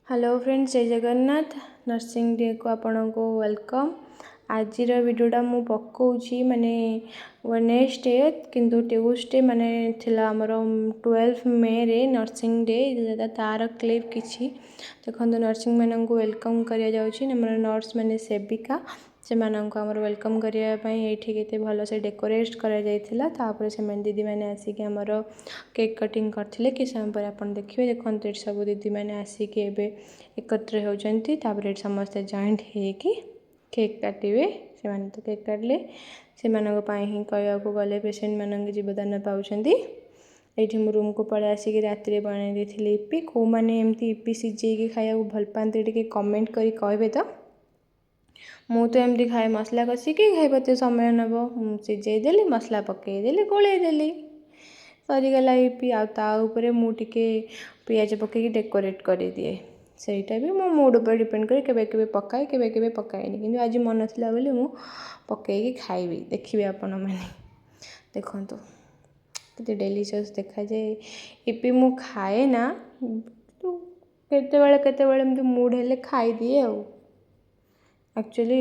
Hello friends, ଜୟ Jagannath. Nursing ଡେକୁ ଆପଣଙ୍କୁ welcome. ଆଜିର ଭିଡ଼ିଓଟା ମୁଁ ପକାଉଛି ମାନେ ୱେନେସଡେ, କିନ୍ତୁ ଟ୍ୟୁସଡେ ମାନେ ଥିଲା ଆମର 12 ମେରେ ନର୍ସିଂ ଡେ, ତାର କ୍ଲିପ୍ କିଛି। ଦେଖନ୍ତୁ, ନର୍ସିଂମାନଙ୍କୁ welcome କରାଯାଉଛି। ଆମର ନର୍ସ ମାନେ ସେବିକା, ସେମାନଙ୍କୁ ଆମର welcome କରିବା ପାଇଁ ଏଇଠି କେତେ ଭଲସେ ଡେକୋରେଟ୍ କରାଯାଇଥିଲା। ତାପରେ ସେମାନେ ଦିଦିମାନେ ଆସିକି ଆମର କେକ୍ କଟିଂ କରିଥିଲେ। କିଛି ସମୟ ପରେ ଆପଣ ଦେଖିବେ। ଦେଖନ୍ତୁ, ଏଠି ସବୁ ଦିଦିମାନେ ଆସିକି ଏବେ ଏକତ୍ର ହେଉଛନ୍ତି। ତାପରେ ଏଠି ସମସ୍ତେ ଜଏଣ୍ଟ ହେଇକି କେକ୍ କାଟିବେ। ସେମାନେ ତ କେକ୍ କାଟିଲେ, ସେମାନଙ୍କ ପାଇଁ ହିଁ କହିବାକୁ ଗଲେ ପେସେଣ୍ଟମାନଙ୍କ ଜୀବଦାନ ପାଉଛନ୍ତି। ଏଇଠି ମୁଁ ରୁମ୍କୁ ପଳେଇ ଆସିକି ରାତିରେ ବନେଇ ଦେଇଥିଲି ଇପି। କେଉଁମାନେ ଏମିତି ଇପି ସିଝେଇକି ଖାଇବାକୁ ଭଲ ପାଆନ୍ତି, ଟିକେ କମେଣ୍ଟ କରି କହିବେ ତ। ମୁଁ ତ ଏମିତି ଖାଏ। ମସଲା କଷିକି ଖାଇବ ଏତେ ସମୟ ନେବ, ମୁଁ ସିଝେଇ ଦେଲି, ମସଲା ପକାଇଦେଲି, ଗୋଳେଇ ଦେଲି, ସରିଗଲା ଇପି। ଆଉ ତା ଉପରେ ମୁଁ ଟିକେ ପିଆଜ ପକାଇକି ଡେକୋରେଟ୍ କରିଦିଏ। ସେଇଟା ବି ମୋ ମୁଡ଼୍ ଉପରେ ଡିପେଣ୍ଡ କରେ। କେବେ କେବେ ପକାଏ, କେବେ କେବେ ପକାଏନି। କିନ୍ତୁ ଆଜି ମନ ଥିଲା ବୋଲି ମୁଁ ପକାଇକି ଖାଇବି, ଦେଖିବେ ଆପଣମାନେ। ଦେଖନ୍ତୁ, କେତେ ଡେଲିସିୟସ୍ ଦେଖାଯାଏ ଇପି। ମୁଁ ଖାଏ ନା, କେତେବେଳେ କେତେବେଳେ ଏମିତି ମୁଡ଼୍ ହେଲେ ଖାଇଦିଏ। ଆଉ ଆକ୍ଚୁଆଲି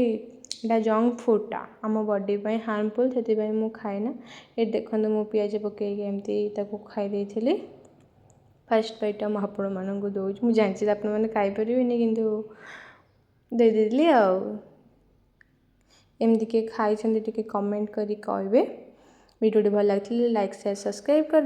ଏଇଟା ଜଙ୍କ ଫୁଡ଼୍ଟା, ଆମ ବଡ଼ି ପାଇଁ ହାର୍ମଫୁଲ୍, ସେଥିପାଇଁ ମୁଁ ଖାଏ ନା। ଏଠି ଦେଖନ୍ତୁ, ମୁଁ ପିଆଜ ପକାଇକି ଏମିତି ତାକୁ ଖାଇ ଦେଇଥିଲି। ଫାର୍ଷ୍ଟ ବାଇଟ୍ଟା ମୁଁ ଆପଣମାନଙ୍କୁ ଦେଉଛି। ମୁଁ ଜାଣିଛି ତ ଆପଣମାନେ ଖାଇପାରିବେନି, କିନ୍ତୁ ଦେଇଦେଲି। ଆଉ ଏମିତି କିଏ ଖାଇଛନ୍ତି, ଟିକେ କମେଣ୍ଟ କରି କହିବେ। ଭିଡ଼ିଓଟି ଭଲ ଲାଗିଥିଲେ ଲାଇକ୍, ସେୟାର, ସବସ୍କ୍ରାଇବ୍ କରି